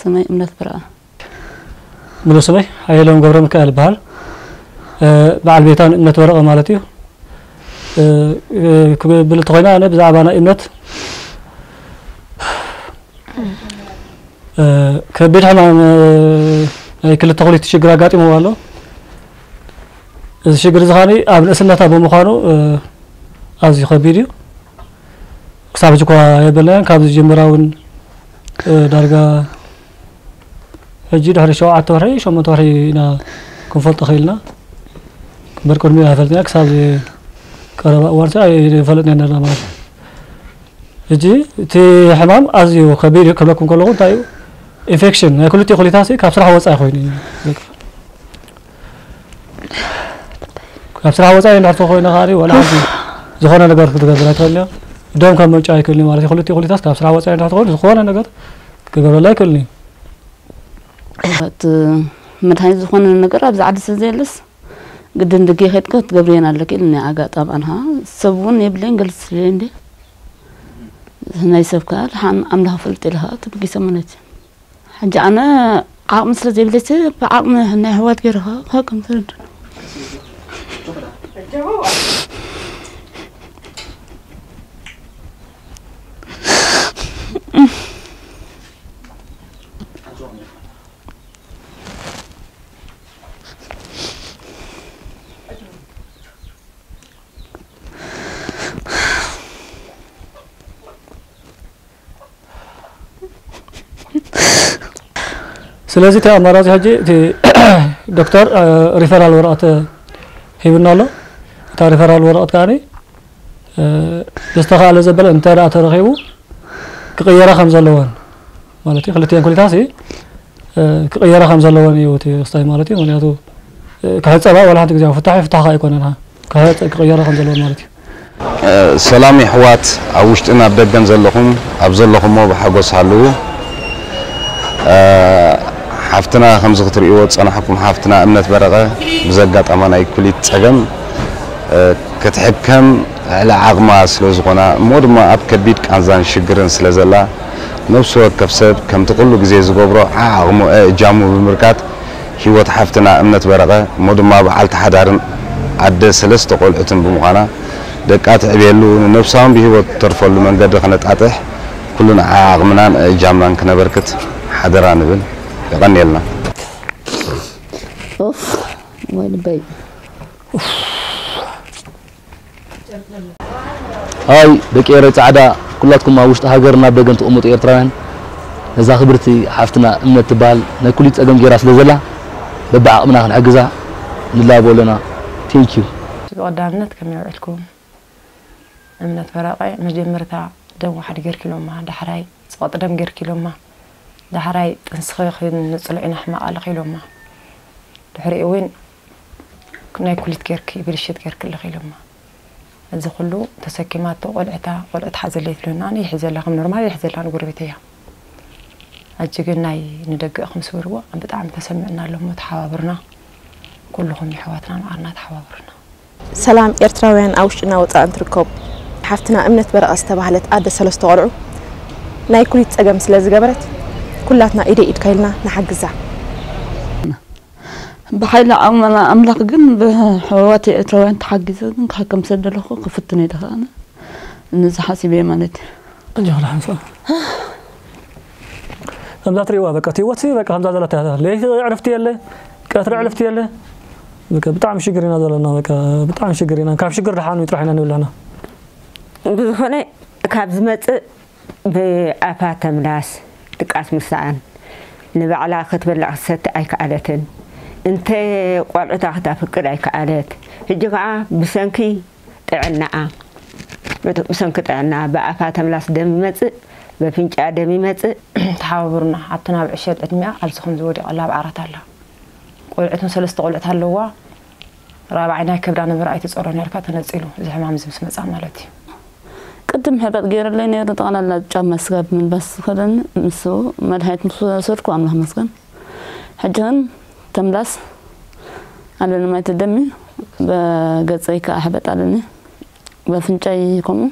ስመይ እምነት በረቐ። ሙሉ ስመይ ሓየሎም ገብረ ሚካኤል ይበሃል። በዓል ቤታ ንእምነት በረቐ ማለት እዩ። ክብል እንተኾይና ኣነ ብዛዕባ ናይ እምነት ከቢድ ሕማም ናይ ክልተ ኩሊት ሽግር ኣጋጢምዎ ኣሎ። እዚ ሽግር እዚ ኸኣ ኣብ ንእስነታ ብምዃኑ ኣዝዩ ከቢድ እዩ። ክሳብ ሕጂ እኳ የበላያን ካብ ዝጅምራ እውን ዳርጋ ሕጂ ድሕሪ ሸውዓተ ወርሒ ሸሞንተ ወርሒ ኢና ክንፈልጦ ኽኢልና። እምበር ቅድሚኡ ኣይፈልጥና ክሳብ ቀረባ እዋን ኣይፈለጥና ነርና ማለት እዩ። ሕጂ እቲ ሕማም ኣዝዩ ከቢድ እዩ ክብለኩም ከለኹ እንታይ እዩ ኢንፌክሽን ናይ ክልቲኡ ኩሊታሲ ካብ ስራሕ ወፃኢ ኮይኑ እዩ። ካብ ስራሕ ወፃኢ እንድሕር ተኮይነ ከዓ ዋላ ሓንቲ ዝኾነ ነገር ክትገብር ኣይትኽእልን እያ። ደም ካብ ምርጫ ኣይክእልን እዩ ማለት እዩ። ክልቲኡ ኩሊታስ ካብ ስራሕ ወፃኢ እንድሕር ተኮይኑ ዝኾነ ነገር ክገብረላ ኣይክእልን እዩ። እቲ መድሃኒት ዝኾነ ነገር ኣብዚ ዓዲ ስለ ዘየለስ ግድን ድጌ ከድካ ክትገብርየን ኣለኪ ኢልኒ ኣጋጣሚ ኣንሃ ሰብ እውን የብለይን ገልጽ ስለየ እንዲ ናይ ሰብ ከዓ ልሓን ኣምላኽ ፈልጥ ኢልኻ ትብጊሰ ማለት እዩ። ሕጂ ኣነ ዓቕሚ ስለ ዘይብለይ ብዓቕሚ ናይ ኣሕዋት ገይረ ከዓ ከም ትረድእ ስለዚ እቲ ኣማራፂ ሕጂ እቲ ዶክተር ሪፈራል ወረቐት ሂብና ኣሎ። እታ ሪፈራል ወረቐት ከዓ ብዝተኻእለ ዘበለ እንተ ደኣ ተረኺቡ ክቕየራ ከም ዘለወን ማለት እዩ። ክልቲኤን ኩሊታሲ ክቕየራ ከም ዘለወን እዩ እቲ ክስታይ ማለት እዩ። ምክንያቱ ክሕፀባ ዋላ ሓንቲ ግዜ ፍታሕ ፍታሕ ኣይኮነን ክሕፀ ክቕየራ ከም ዘለወን ማለት እዩ። ሰላም የሕዋት ኣብ ውሽጥን ኣብ ደገን ዘለኹም ኣብ ዘለኹሞ ብሓጎስ ሃልዉ። ሓፍትና ከምዚ ክትርእይዎ ዝጸናሕኩም ሓፍትና እምነት በረቐ ብዘጋጠማ ናይ ኩሊት ጸገም ክትሕከም ልዕሊ ዓቕማ ስለ ዝኾና እሞ ድማ ኣብ ከቢድ ቃንዛን ሽግርን ስለ ዘላ ነብሲ ወከፍ ሰብ ከምቲ ኩሉ ግዜ ዝገብሮ ዓዓቕሙ እጃሙ ብምርካት ህይወት ሓፍትና እምነት በረቐ እሞ ድማ በዓልቲ ሓዳርን ኣደ ሰለስተ ቆልዑትን ብምዃና ደቃ ትዕብየሉ ንነብሳ እውን ብህይወት ትተርፈሉ መንገዲ ክነጣጥሕ ኩልና ዓዓቕምናን እእጃምናን ክነበርክት ሓደራ ንብል። የቐንየልና። ኡፍ ወይ ልበይ። ሃይ ደቂ ኤረይ ጻዕዳ ኩላትኩም ኣብ ውሽጢ ሃገር ናብ ደገን ትቕምጡ ኤርትራውያን ነዛ ክብርቲ ሓፍትና እምነት ትበሃል ናይ ኩሊት ጸገም ጌራ ስለ ዘላ በብዓቕምና ክንሕግዛ ንላቦ ኣለና። Thank you። ብቐዳምነት ከመይ ውዕልኩም? እምነት በረቐ መጀመርታ ደም ዋሕዲ ጌርኪ ኢሎማ፣ ዳሕራይ ጸቕጢ ደም ጌርኪ ኢሎማ፣ ዳሕራይ ጥንስኺ ክንጽሎ ኢና ሕማቕ ኣለኺ ኢሎማ። ድሕሪኡ እውን ናይ ኩሊት ጌርኪ ብልሽት ጌርኪ ኣለኺ ኢሎማ። እዚ ኩሉ ተሰኪማቶ ቆልዕታ ቆልዑት ሓዘለይ ትብለና ኣነ ይሕዘላ ከም ኖርማል ይሕዘላ ንጎረቤተይ እያ። ሕጂ ግን ናይ ንደገ ኢኹም ስበርዎ ብጣዕሚ ተሰሚዕና ኣሎ እሞ ተሓባበሩና። ኩልኹም የሕዋትና መዓርና ተሓባበሩና። ሰላም ኤርትራውያን ኣብ ውሽጥና ወጻእን ትርከቡ ሓፍትና እምነት በረቐ ዝተባህለት ኣደ ሰለስተ ቆልዑ ናይ ኩሊት ጸገም ስለ ዝገበረት ኩላትና ኢደይ ኢድካ ኢልና ንሓግዛ። ብሓይሊ ኣምላኽ ግን ብሕዋት ኤርትራውያን ተሓጊዘ ግን ክሕከም ስለ ዘለኹ ክፍትን እየ ደኸኣነ። ነዚ ሓሲበ ማለት እዩ። ኣጆኺ ደሓን ስዋ። ከምዛ ትሪእዋ በቃ እቲ ህይወት በቃ ከምዛ ዘላታ እያ። ለይቲ ዕረፍቲ የለ፣ ቀትሪ ዕረፍቲ የለ። በቃ ብጣዕሚ ሽግር ኢና ዘለና በቃ ብጣዕሚ ሽግር ኢና። ካብ ሽግር ደሓኑ ጥራሕ ኢና ንብል ንሕና። ብዝኾነ ካብ ዝመጽእ ብኣፋ ተምላስ ድቃስ ምስኣን ንባዕላ ክትበልዕ ክትሰቲ ኣይከኣለትን። እንተ ቆልዑታ ክተፍቅድ ኣይከኣለት። ሕጂ ከኣ ብሰንኪ ጥዕናኣ ብሰንኪ ጥዕናኣ ብኣፋ ተምላስ ደም ይመጽእ በፍንጫኣ ደም ይመጽእ። ተሓባበሩና ኣብቲ ናብ ዕሸል ዕድሚኣ ኣብዚ ከምዚ ወዲቓ ኣላ ኣብ ዓራት ኣላ። ቆልዑትን ሰለስተ ቆልዑት ኣለዋ። ራብዓይ ናይ ከብዳ ነበረ ኣይትጸሮን ያልካ ተነጺሉ እዚ ሕማም እዚ ምስ መጻ ማለት እዩ። ቅድም ሕበጥ ገይርለይ ነይሩ ጠቕላላ ጫማ ስጋ ብምልባስ ዝኸደኒ ንሱ መድሃኒት ምስ ወሰድኩ ኣምላኽ መስገን ሕጂ ግን ተምላስ ኣለኒ ማይ ተደሚ በገጸይ ከዓ ሕበጥ ኣለኒ በፍንጫይ ከምኡ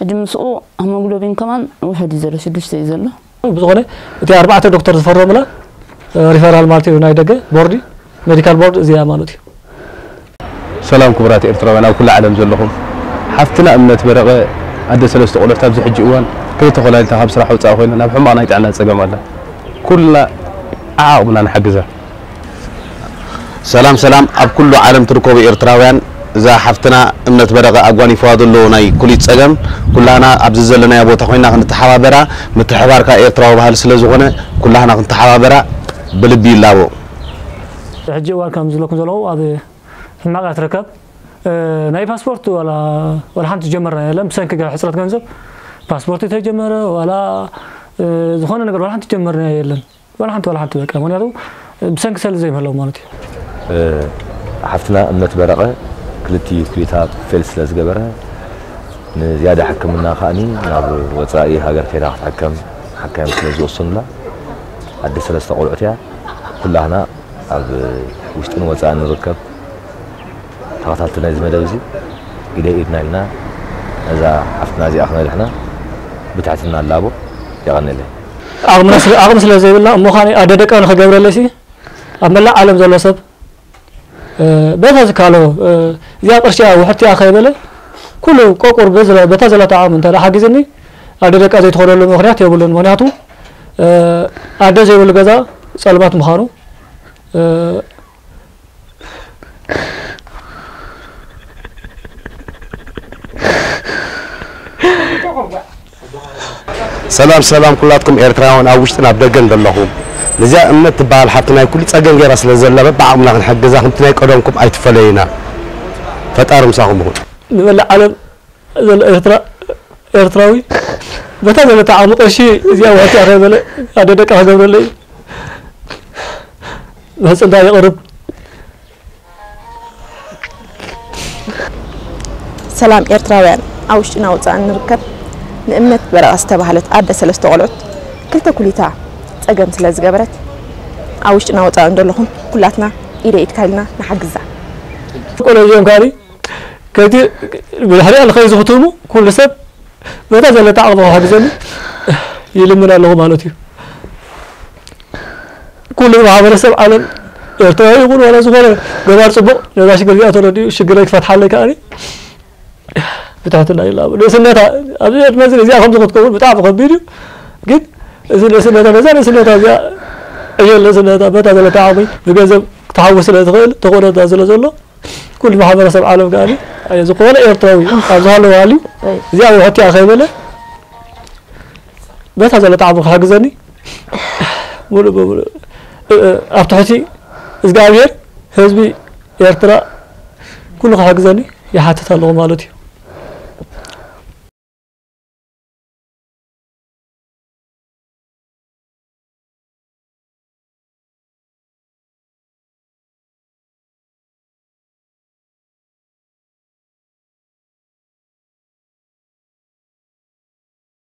ሕጂ ምስኡ ሄሞግሎቢን ከማን ውሕድ እዩ ዘሎ ሽዱሽተ እዩ ዘሎ ብዝኾነ እቲ ኣርባዕተ ዶክተር ዝፈረሙላ ሪፈራል ማለት እዩ ናይ ደገ ቦርዲ ሜዲካል ቦርድ እዚኣ ማለት እዩ። ሰላም ክቡራት ኤርትራውያን ኣብ ኩሉ ዓለም ዘለኹም፣ ሓፍትና እምነት በረቐ ኣደ ሰለስተ ቆልዑት ኣብዚ ሕጂ እዋን ከይተኾላሊታ ካብ ስራሕ ወፃእ ኮይና ናብ ሕማቕ ናይ ጥዕና ፀገም ኣላ። ኩልና ዓዓቕምና ንሓግዛ። ሰላም ሰላም ኣብ ኩሉ ዓለም ትርከቡ ኤርትራውያን፣ እዛ ሓፍትና እምነት በረቐ ኣጓኒፍዋ ዘሎ ናይ ኩሊት ጸገም ኩላና ኣብዚ ዘለናዮ ቦታ ኮይና ክንተሓባበራ፣ ምትሕባርካ ኤርትራዊ ባህሊ ስለ ዝኾነ ኩላህና ክንተሓባበራ ብልቢ ይላቦ። ሕጂ እዋን ከም ዝለኩም ዘለኹ ኣብ ሕማቕ እያ ትርከብ። ናይ ፓስፖርት ዋላ ዋላ ሓንቲ ጀመርና የለን ብሰንኪ ሕፅረት ገንዘብ ፓስፖርት ተጀመረ ዋላ ዝኾነ ነገር ዋላ ሓንቲ ጀመርና የለን። ዋላ ሓንቲ ዋላ ሓንቲ በቃ ምክንያቱ ብሰንኪ ሰለ ዘይምህለው ማለት እዩ። ሓፍትና እምነት በረቐ ክልቲኡ ኩሊታ ፌል ስለ ዝገበረ ንዝያዳ ሕክምና ከኣኒ ናብ ወፃኢ ሃገር ከይዳ ክትሕከም ሓካይም ስለ ዝወሰኑላ ኣደ ሰለስተ ቆልዑት እያ። ኩላህና ኣብ ውሽጥን ወፃእን ንርከብ ተኸታተልቲ ናይዚ መደብ እዚ ኢደ ኢድና ኢልና ነዛ ሓፍትና እዚኣ ክነድሕና ብትሕትና ኣላቦ። የቐንየለይ። ዓቕሚ ስለ ዘይብልና እሞ ኻኒ ኣደ ደቃ ንኽገብረለይ ሲ ኣብ መላእ ዓለም ዘሎ ሰብ በታ ዝካሎ እዚኣ ቅርሺ እያ ውሕድቲ እያ ከይበለ ኩሉ ቆቁር በታ ዘለታ ዓቕሚ እንተ ሓጊዝኒ ኣደ ደቃ ዘይትኾነሉ ምኽንያት የብሉን። ምኽንያቱ ኣደ ዘይብሉ ገዛ ጸልማት ምዃኑ ሰላም ሰላም ኩላትኩም ኤርትራውያን ኣብ ውሽጥን ኣብ ደገን ዘለኹም፣ ነዚኣ እምነት ትበሃል ሓፍትና ኩሉ ጸገም ገይራ ስለ ዘላ በብዓቕምና ክንሕግዛ ከምቲ ናይ ቀደምኩም ኣይትፈለዩና። ፈጣሪ ምሳኹም ይኹን። ንመላእ ዓለም ዘሎ ኤርትራ ኤርትራዊ በታ ዘለታ ዓቕሚ ቅርሺ እዚኣ ውሕድቲ እያ ከይበለ ኣደ ደቃ ክገብረለይ ምሕጽንታ የቕርብ። ሰላም ኤርትራውያን ኣብ ውሽጥና ወፃእን ንርከብ ንእምነት በረቐ ዝተባህለት ኣደ ሰለስተ ቆልዑት ክልተ ኩሊታ ፀገም ስለ ዝገበረት ኣብ ውሽጥና ወፃእን ዘለኹም ኩላትና ኢደ ኢድካ ኢልና ንሓግዛ። ቆልዑ እዚኦም ካኒ ከቲ ብድሕሪኣ ንኸይ ዝኽትሙ ኩሉ ሰብ በታ ዘለታ ዓቕሚ ክሕግዘኒ ይልምን ኣለኹ ማለት እዩ። ኩሉ ማሕበረሰብ ዓለም ኤርትራዊ ይኹን ዋላ ዝኾነ ገባር ፅቡቕ ነዛ ሽግር እዚኣ ተረዲኡ ሽግረይ ክፈትሓለይ ከኣኒ ብትሕትና ይላቦ። ንእስነታ ኣብዚ ዕድመ እዚ እዚኣ ከምዚ ክትከውን ብጣዕሚ ከቢድ እዩ። ግን እዚ ንእስነታ ነዛ ንእስነታ እዚኣ ዕዮ ንእስነታ በታ ዘለታ ዓቕሚ ብገንዘብ ክትሓውስ ስለ ትኽእል ተኾነታ ስለ ዘሎ ኩሉ ማሕበረሰብ ዓለም ከኣኒ ዝኾነ ኤርትራዊ ኣብ ዝሃለወ ሃልዩ እዚኣ ውሕድቲ እያ ከይበለ በታ ዘለታ ዓቕሚ ክሕግዘኒ ሙሉእ ብሙሉእ ኣብ ትሕቲ እግዚኣብሔር ህዝቢ ኤርትራ ኩሉ ክሕግዘኒ ይሓትት ኣለኹ ማለት እዩ።